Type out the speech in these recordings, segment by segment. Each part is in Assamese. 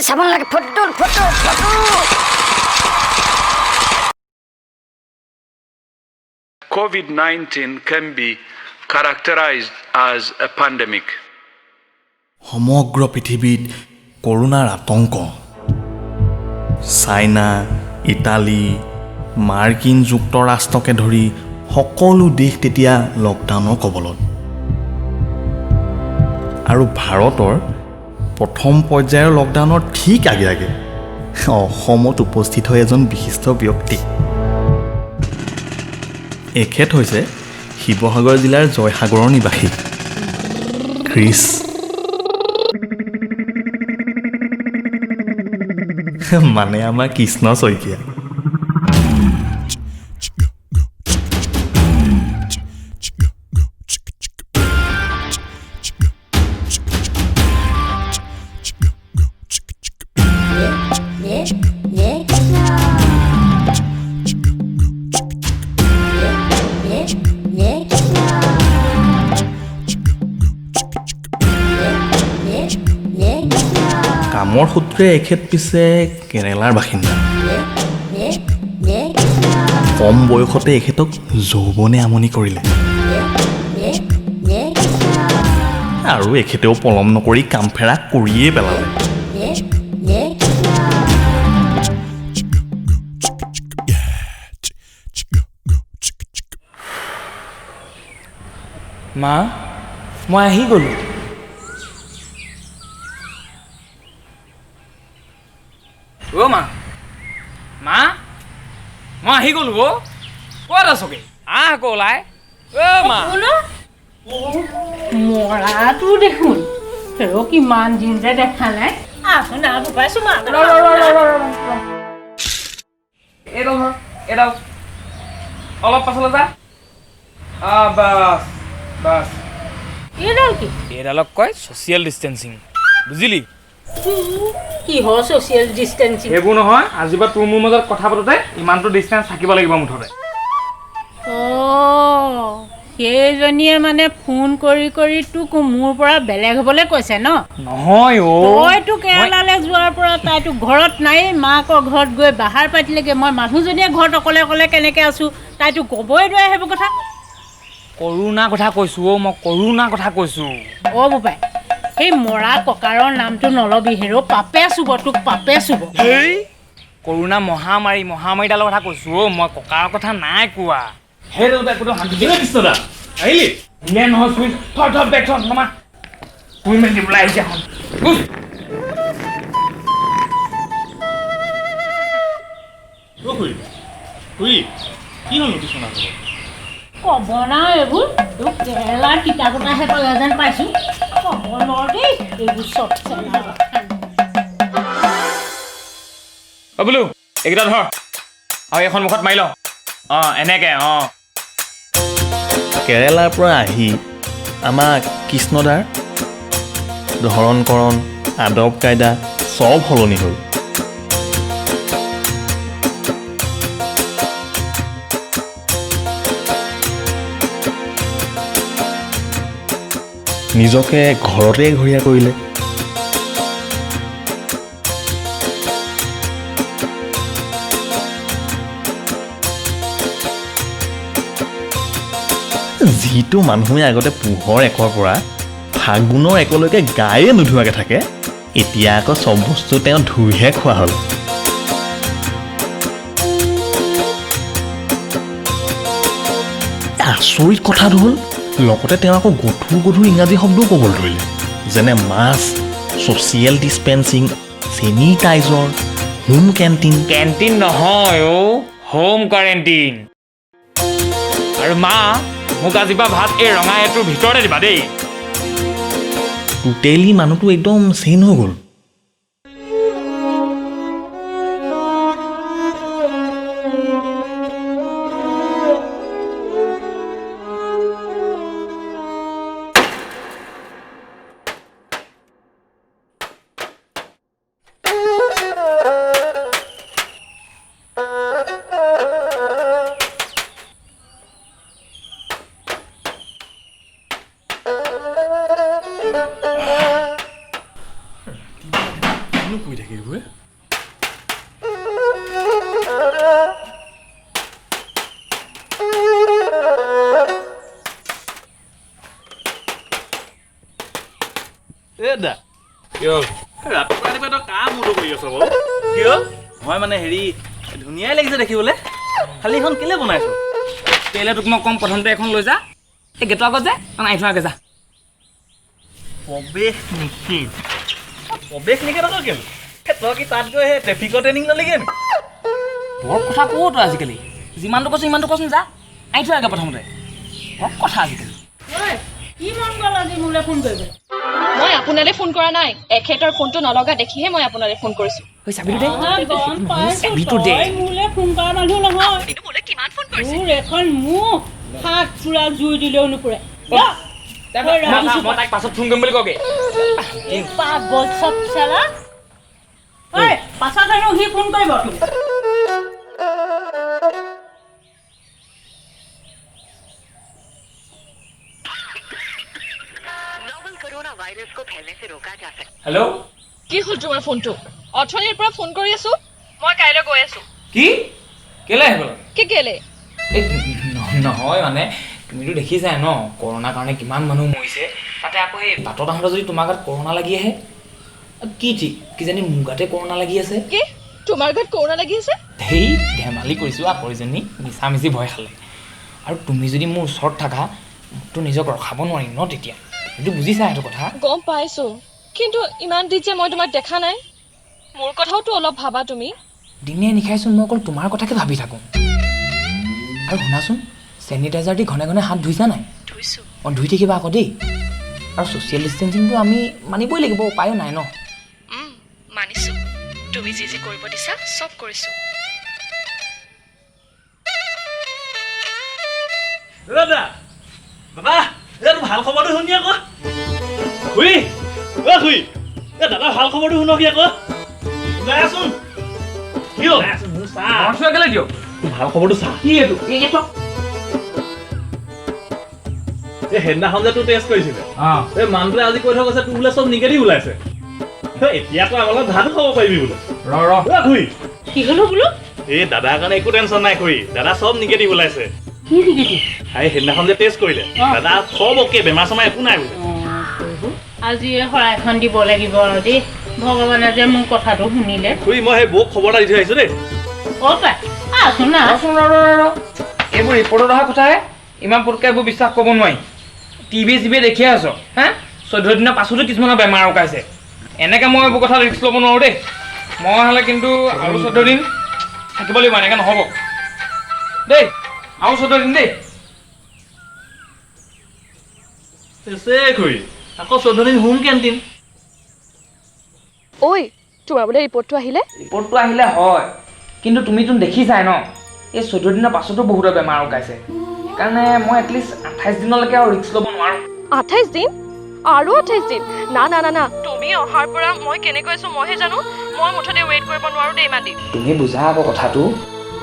এই চাব নালাগে, photo photo photo. COVID-19 can be characterized as a pandemic. সমগ্ৰ পৃথিৱীত কৰোণাৰ আতংক। চাইনা, ইটালী, মাৰ্কিন যুক্তৰাষ্ট্ৰকে ধৰি সকলো দেশ তেতিয়া লকডাউনৰ কবলত আৰু ভাৰতৰ প্ৰথম পৰ্যায়ৰ লকডাউনৰ ঠিক আগে আগে অসমত উপস্থিত হয় এজন বিশিষ্ট ব্যক্তি। এখেত হৈছে শিৱসাগৰ জিলাৰ জয়সাগৰৰ নিবাসী ক্ৰিছ, মানে আমাৰ কৃষ্ণ শইকীয়া। কামৰ সূত্ৰে এখেত পিছে কেৰেলাৰ বাসিন্দা। কম বয়সতে এখেতক যৌৱনে আমনি কৰিলে আৰু এখেতেও পলম নকৰি কামফেৰা কৰিয়ে পেলালে। মা, মই আহি গ'লোঁ। অ' মা, মা, মই আহি গ'লোঁ। অ' ক'ত আছগে? আহ আকৌ ওলাই। অ' মা, মৰাটো দেখোন হেৰ, কিমান দিন যে দেখা নাই। আহচোন আহ বোপাই, চুমা। এইডাল ধৰ, এইডাল অলপ পাছলৈ যা। Bus bus. এইডাল কি? এইডালক কয় ছ'চিয়েল ডিষ্টেঞ্চিং, বুজিলি? কিহৰ ছ'চিয়েল ডিষ্টেঞ্চিং? সেইবোৰ নহয়, আজিৰ পৰা তোৰ মোৰ মাজত কথা পাতোতে ইমানটো ডিষ্টেঞ্চ থাকিব লাগিব মুঠতে। অঁ, সেইজনীয়ে মানে ফোন কৰি কৰি তোক মোৰ পৰা বেলেগ হ'বলৈ কৈছে ন? নহয় অ'। তইতো কেৰেলালৈ যোৱাৰ পৰা তাইতো ঘৰত নাই, মাকৰ ঘৰত গৈ বাহাৰ পাতিলেগৈ। মই মানুহজনীয়ে ঘৰত অকলে অকলে কেনেকৈ আছোঁ, তাইতো ক'বই নোৱাৰে সেইবোৰ কথা। কৰোণাৰ কথা কৈছোঁ অ', মই কৰোণাৰ কথা কৈছোঁ। অ' বোপাই, সেই মৰা ককাৰৰ নামটো নলবি হেৰ, পাপে চুব তোক, পাপে চুব। হেই, কৰোণা মহামাৰী, মহামাৰীডালৰ কথা কৈছোঁ অ', মই ককাৰ কথা নাই কোৱা। আহিলি নহয়, চুই থ থ বেগ থ, নমা চুই মেলি দিবলৈ আহিছে এখন। ক'ব না এইবোৰ, তোক কেৰেলাৰ তিতা গোটাহে পালে যেন পাইছোঁ। ক'ব নোৱাৰো দেই এইবোৰ চব। অ' বোলো এইকেইটা ধৰ আৰু এইখন মুখত মাৰি লওঁ। অঁ, এনেকৈ। অঁ, কেৰেলাৰ পৰা আহি আমাৰ কৃষ্ণদাৰ ধৰণ কৰণ, আদব কায়দা চব সলনি হ'ল। নিজকে ঘৰতে ঘৰীয়া কৰিলে। যিটো মানুহে আগতে পুহৰ একৰ পৰা ফাগুনৰ একলৈকে গায়ে নোধোৱাকৈ থাকে, এতিয়া আকৌ চব বস্তু তেওঁ ধুইহে খোৱা হ'ল। আচৰিত কথাটো হ'ল, লগতে তেওঁ আকৌ গধুৰ গধুৰ ইংৰাজী শব্দও ক'বলৈ ধৰিলে, যেনে মাছ, social distancing, sanitizer, home canteen. Canteen নহয় অ', হোম কোৱাৰেণ্টিন। আৰু মা, মোক আজিৰ পৰা ভাত এই ৰঙা এইটোৰ ভিতৰতে দিবা দেই। টোটেলি মানুহটো একদম চেঞ্জ হৈ গ'ল। কিনো কৰি থাকে এইবোৰে? এ দা, কিয় ৰাতিপুৱা ৰাতিপুৱা তই কাৰ মূৰটো কৰি আছ বাৰু? কিয়? নহয় মানে হেৰি, ধুনীয়াই লাগিছে দেখিবলৈ। খালি এখন কেলে বনাইছ? কেলে তোক মই ক'ম, প্ৰথমতে এখন লৈ যা, এই গেটৰ আগত যে আহি থোৱাগে যা। প্ৰৱেশ নিষেধ। প্ৰৱেশ নিষেধ আকৌ কেলে? তই কি তাত গৈ সেই ট্ৰেফিকৰ ট্ৰেইনিং ল'লিগৈ নি? বৰ কথা কওঁ তই আজিকালি, যিমানটো কৈছোঁ সিমানটো কচোন, যা আহি থোৱাগে প্ৰথমতে। বৰ কথা আজিকালি। কি মন গ'ল আজি মোলৈ ফোন কৰিবলৈ? মই আপোনালৈ ফোন কৰা নাই, এখেতৰ ফোনটো নলগা দেখিহে মই আপোনালৈ ফোন কৰিছো। হেল্ল', কি হ'ল তোমাৰ ফোনটো? অথনিৰ পৰা ফোন কৰি আছো। মই কাইলৈ গৈ আছো। কি কেলে আহিব লাগে? কি কেলে? এই নহয় মানে তুমিতো দেখিছাই ন, কৰোণাৰ কাৰণে কিমান মানুহ মৰিছে। তাতে আকৌ এই বাটত আহোঁতে যদি তোমাৰ গাত কৰোণা লাগি আহে, কি ঠিক কিজানি মোৰ গাতে কৰোণা লাগি আছে। কি তোমাৰ গাত কৰোণা লাগি আছে? সেই ধেমালি কৰিছোঁ আকৰিজনী, মিছা মিছি ভয় খালে। আৰু তুমি যদি মোৰ ওচৰত থাকা, মোকতো নিজক ৰখাব নোৱাৰিম ন তেতিয়া। সেইটো বুজিছা সেইটো কথা? গম পাইছো, কিন্তু ইমান দিন যে মই তোমাক দেখা নাই, মোৰ কথাওতো অলপ ভাবা তুমি। দিনে নিশাইচোন মই অকল তোমাৰ কথাকে ভাবি থাকোঁ। আৰু শুনাচোন, চেনিটাইজাৰ দি ঘনে ঘনে হাত ধুইছা নাই? ধুইছোঁ। অঁ, ধুই থাকিবা আকৌ দেই। আৰু ছ'চিয়েল ডিষ্টেঞ্চিংটো আমি মানিবই লাগিব, উপায়ো নাই ন। মানিছোঁ, তুমি যি যি কৰিব দিছা চব কৰিছোঁ। দাদা, দাদা, এই ভাল খবৰটো শুনি আকৌ। খুৰী, অ খুৰী, এই দাদা ভাল খবৰটো শুনক আকৌ। ওলাই আছোন। কি হ'ল? কেলে দিয়ক ভাল খবৰটো চা। কি এইটো? এই সেইদিনাখন যে তোৰ টেষ্ট কৰিছিলে, এই মানুহটোৱে আজি কৈ থৈ গৈছে তোৰ বোলে চব নিগেটিভ ওলাইছে। এতিয়াতো আমাৰ লগত ভাতো খাব পাৰিবি বোলে। ৰ ৰ, খুৰী। কি হ'লো বোলো? এই দাদাৰ কাৰণে একো টেনশ্যন নাই খুৰী, দাদা চব নিগেটিভ ওলাইছে। কি নিগেটিভ? এই সেইদিনাখন যে টেষ্ট কৰিলে দাদা চব অ'কে, বেমাৰ চেমাৰ একো নাই বোলে। আজি এই শৰাইখন দিব লাগিব আৰু দেই, ভগৱানে যে মোৰ কথাটো শুনিলে। খুৰী, মই সেই বৌক খবৰ এটা দি থৈ আহিছোঁ দেই। অ পাই আছোন না। এইবোৰ ৰিপৰ্টত অহা কথাহে, ইমান পটকৈ এইবোৰ বিশ্বাস কৰিব নোৱাৰি। টিভি চিভিয়ে দেখিয়ে আছ হা, 14 দিনৰ পাছতো কিছুমানৰ বেমাৰ উকাইছে। এনেকৈ মই এইবোৰ কথা ৰিস্ক ল'ব নোৱাৰোঁ দেই। মই হ'লে কিন্তু আৰু 14 দিন থাকিব লাগিব, এনেকৈ নহ'ব দেই। আৰু 14 দিন দেই। খুৰী, আকৌ 14 দিন হোম কেণ্টিন। ঐ, তোমাৰ বোলে ৰিপৰ্টটো আহিলে? ৰিপৰ্টটো আহিলে হয়, কিন্তু তুমিতো দেখিছাই ন, এই 14 দিনৰ পাছতো বহুতৰ বেমাৰ উকাইছে। সেইকাৰণে মই এটলিষ্ট 28 দিনলৈকে আৰু ৰিস্ক ল'ব নোৱাৰোঁ। 28 দিন? আৰু 28 দিন? না না না না, তুমি অহাৰ পৰা মই কেনেকৈ আছোঁ মইহে জানো। মই মুঠতে ৱেইট কৰিব নোৱাৰোঁ দেই ইমান দিন। তুমি বুজা আকৌ কথাটো।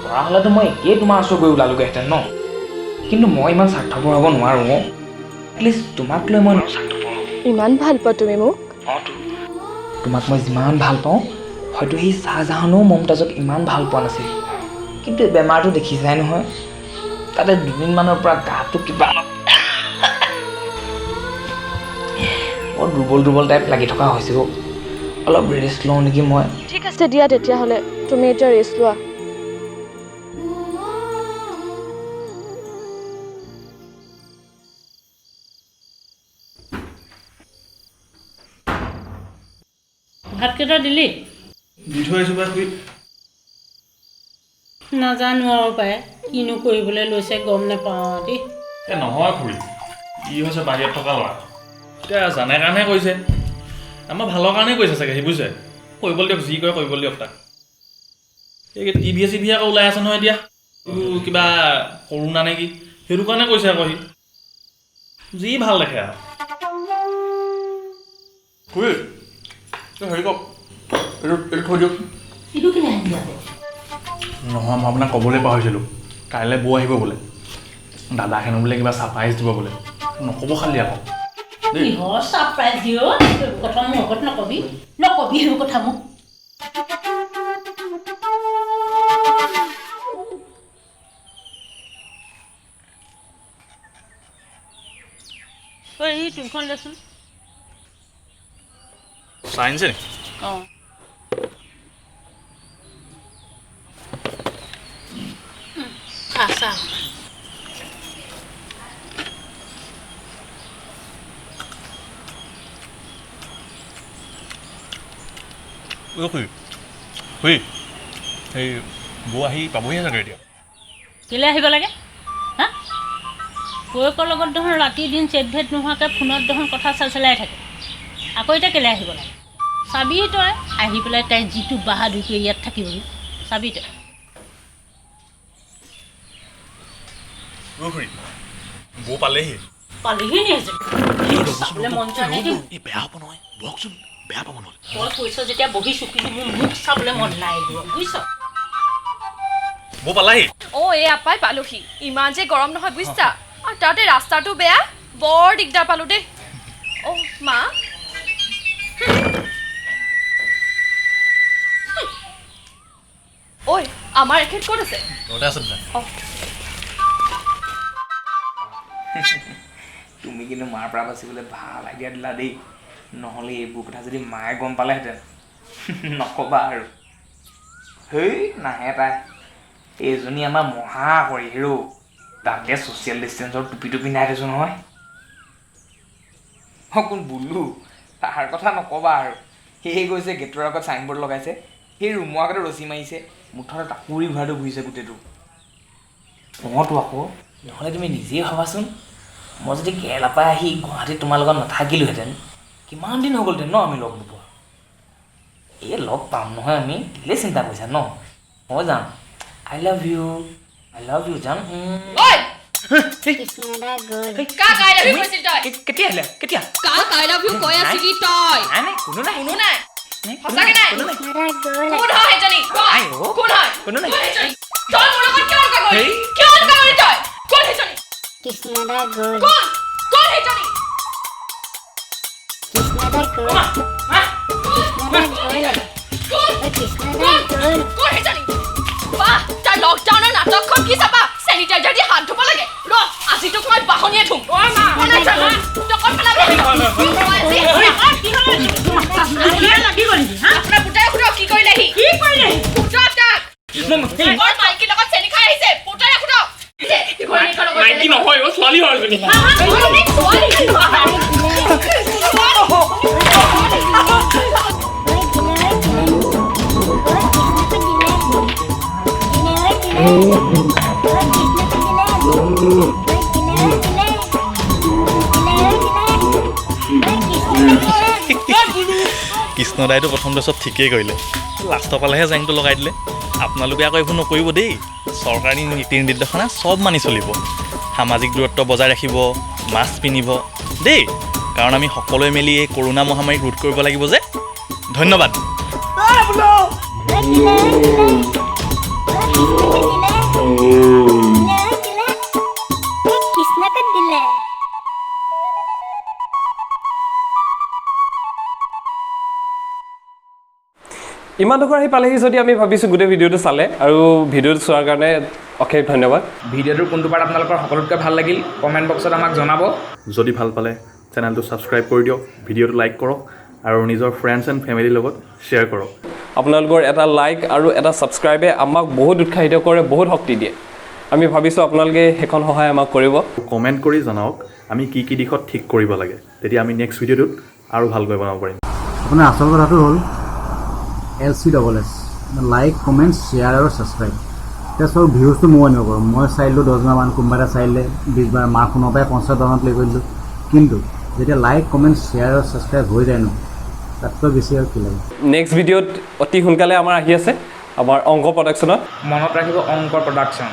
পৰা হ'লেতো মই একেই তোমাৰ ওচৰত গৈ ওলালোগৈহেঁতেন ন, কিন্তু মই ইমান স্বাৰ্থপৰ হ'ব নোৱাৰোঁ। এটলিষ্ট তোমাক লৈ মই স্বাৰ্থপৰ হ'ব। ইমান ভাল পোৱা তুমি মোক? অঁ, তোমাক মই যিমান ভাল পাওঁ, হয়তো সেই শ্বাহজাহানেও মমতাজক ইমান ভাল পোৱা নাছিল। কিন্তু এই বেমাৰটো দেখিছাই নহয়, তাতে দুদিনমানৰ পৰা গাটো কিবা অলপ বৰ দুৰ্বল দুৰ্বল টাইপ লাগি থকা হৈছে। অলপ ৰেষ্ট লওঁ নেকি মই? ঠিক আছে দিয়া তেতিয়াহ'লে, তুমি এতিয়া ৰেষ্ট লোৱা। ভাতকেইটা দিলি? দি থৈ আহিছোঁ পাই খুৰী। নাজানো আৰু পাই কিনো কৰিবলৈ লৈছে, গম নাপাওঁ দেই। এই নহয় খুৰী, ই হৈছে বাহিৰত থকা ল'ৰা, এতিয়া জানে কাৰণেহে কৰিছে, আমাৰ ভালৰ কাৰণেই কৰিছে চাগে সি, বুজিছে? কৰিবলৈ দিয়ক, যি কৰে কৰিবলৈ দিয়ক তাক। এই টিভিয়ে চিভিয়ে আকৌ ওলাই আছে নহয় এতিয়া, এইবোৰ কিবা কৰোণা নে কি, সেইটো কাৰণে কৈছে আকৌ সি, যি ভাল দেখে আৰু। খুৰী, হেৰি কওক, এইটো এইটো থৈ দিয়ক। এইটো কেলে আনিলি আকৌ? নহয়, মই আপোনাক ক'বলৈ পাহৰিছিলোঁ, কাইলৈ বৌ আহিব বোলে, দাদা হেনো বোলে কিবা ছাৰপ্ৰাইজ দিব বোলে, নক'ব খালি আকৌ। কিহৰ ছাৰপ্ৰাইজ দিয়? এইবোৰ কথা মোৰ আগত নকবি, নকবি সেইবোৰ কথা মোক। দেহি তুলখন দেচোন। চাইন্স নে? অঁ। খা চাহ। খুৰী, এই বৌ আহি পাবহিয়ে চাগে এতিয়া। কেলৈ আহিব লাগে? হা, বৌয়েকৰ লগত দেখোন ৰাতি দিন চেট ভেট নোহোৱাকৈ ফোনত দেখোন কথা চেলচেলাই থাকে, আকৌ এতিয়া কেলৈ আহিব লাগে? চাবি তই আহি পেলাই তাই যিটো বাহাদুৰি কৰি ইয়াত থাকিবহি, চাবি তই। খুৰী, বৌ পালেহি। পালেহি নি? হৈছে চাবলৈ মন যোৱা নাই দেই। এই বেয়া হ'ব নহয়, বহকচোন, বেয়া পাব নহ'লে। তই কৈছ যেতিয়া বহিছোঁ, কিন্তু মোৰ মুখ চাবলৈ মন নাই বুজিছ। বৌ পালাহি? অ' এই আপাই পালোহি। ইমান যে গৰম নহয় বুজিছা, আৰু তাতে ৰাস্তাটো বেয়া, বৰ দিগদাৰ পালোঁ দেই। অ' মা, ঐ আমাৰ এখেত ক'ত আছে? ঘৰতে আছে দাদা। অ' তুমি কিন্তু মাৰ পৰা বাচিবলৈ ভাল আইডিয়া দিলা দেই। নহ'লে এইবোৰ কথা যদি মায়ে গম পালেহেঁতেন নক'বা আৰু। হেই নাহে তাই, এইজনী আমাৰ মহা কৰি হেৰ'। তাতে ছ'চিয়েল ডিষ্টেঞ্চৰ টুপিটো পিন্ধাই থৈছোঁ নহয়। অ' কোন বুলু, তাৰ কথা নক'বা আৰু। সেয়ে গৈছে গেটৰ আগত চাইনবৰ্ড লগাইছে, সেই ৰুমৰ আগতে ৰছী মাৰিছে, মুঠতে টাকুৰি ঘূৰাটো ঘূৰিছে গোটেইটো। অঁতো আকৌ নহ'লে তুমি নিজেই ভাবাচোন, মই যদি কেৰেলাৰ পৰা আহি গুৱাহাটীত তোমাৰ লগত নাথাকিলোহেঁতেন কিমান দিন হৈ গ'লহেঁতেন ন আমি লগ নোপোৱা। এই লগ পাম নহয় আমি, কেলৈ চিন্তা কৰিছা ন? মই যাম, I love you, I love you যাম। কেতিয়া আহিলে? কেতিয়া? নাই নাই, কোনো নাই, কোনো নাই, কোনো নাই। লকডাউনৰ নাটকখন কি চাবা? চেনিটাইজাৰ দি হাত ধুব লাগে। ৰ, আজি তোক মই বাহনীয়ে ধুম। আপোনাৰ পুতাই সোধক কি কৰিলেহি? কি কৰিলেহি? সোধক তাক। মাইকীৰ লগত চেনি খাই আহিছে, পুতাই সোধক। মাইকী নহয় অ', ছোৱালী হয় এজনী। কৃষ্ণদাইতো প্ৰথমতে চব ঠিকেই কৰিলে, লাষ্টৰ পালেহে জেংটো লগাই দিলে। আপোনালোকে আকৌ এইবোৰ নকৰিব দেই। চৰকাৰী নীতি নিৰ্দেশনা চব মানি চলিব, সামাজিক দূৰত্ব বজাই ৰাখিব, মাস্ক পিন্ধিব দেই, কাৰণ আমি সকলোৱে মিলি এই কৰোণা মহামাৰীক ৰোধ কৰিব লাগিব যে। ধন্যবাদ। ইমান ডোখৰ আহি পালেহি যদি আমি ভাবিছোঁ গোটেই ভিডিঅ'টো চালে, আৰু ভিডিঅ'টো চোৱাৰ কাৰণে অশেষ ধন্যবাদ। ভিডিঅ'টোৰ কোনটো পাৰ্ট আপোনালোকৰ সকলোতকৈ ভাল লাগিল কমেণ্ট বক্সত আমাক জনাব। যদি ভাল পালে চেনেলটো ছাবস্ক্ৰাইব কৰি দিয়ক, ভিডিঅ'টো লাইক কৰক আৰু নিজৰ ফ্ৰেণ্ডছ এণ্ড ফেমিলিৰ লগত শ্বেয়াৰ কৰক। আপোনালোকৰ এটা লাইক আৰু এটা ছাবস্ক্ৰাইবে আমাক বহুত উৎসাহিত কৰে, বহুত শক্তি দিয়ে। আমি ভাবিছোঁ আপোনালোকে সেইখন সহায় আমাক কৰিব। কমেণ্ট কৰি জনাওক আমি কি কি দিশত ঠিক কৰিব লাগে, তেতিয়া আমি নেক্সট ভিডিঅ'টোত আৰু ভালকৈ বনাব পাৰিম। আপোনাৰ আচল কথাটো হ'ল LCSS, like comment share আৰু ছাবস্ক্ৰাইব। এতিয়া চব ভিউজটো ময়ো আনিব পাৰোঁ, মই চাই দিলোঁ 10 বাৰমান, কোনোবা এটা চাই দিলে 20 বাৰ, মাৰ ফোনৰ পৰাই 50 বাৰমান প্লে' কৰি দিলোঁ। কিন্তু যেতিয়া লাইক কমেণ্ট শ্বেয়াৰ আৰু ছাবস্ক্ৰাইব হৈ যায় ন, তাতকৈ বেছি আৰু কি লাগে। নেক্সট ভিডিঅ'ত অতি সোনকালে আমাৰ আহি আছে আমাৰ অংক প্ৰডাকশ্যনত। মনত ৰাখিব অংক প্ৰডাকশ্যন।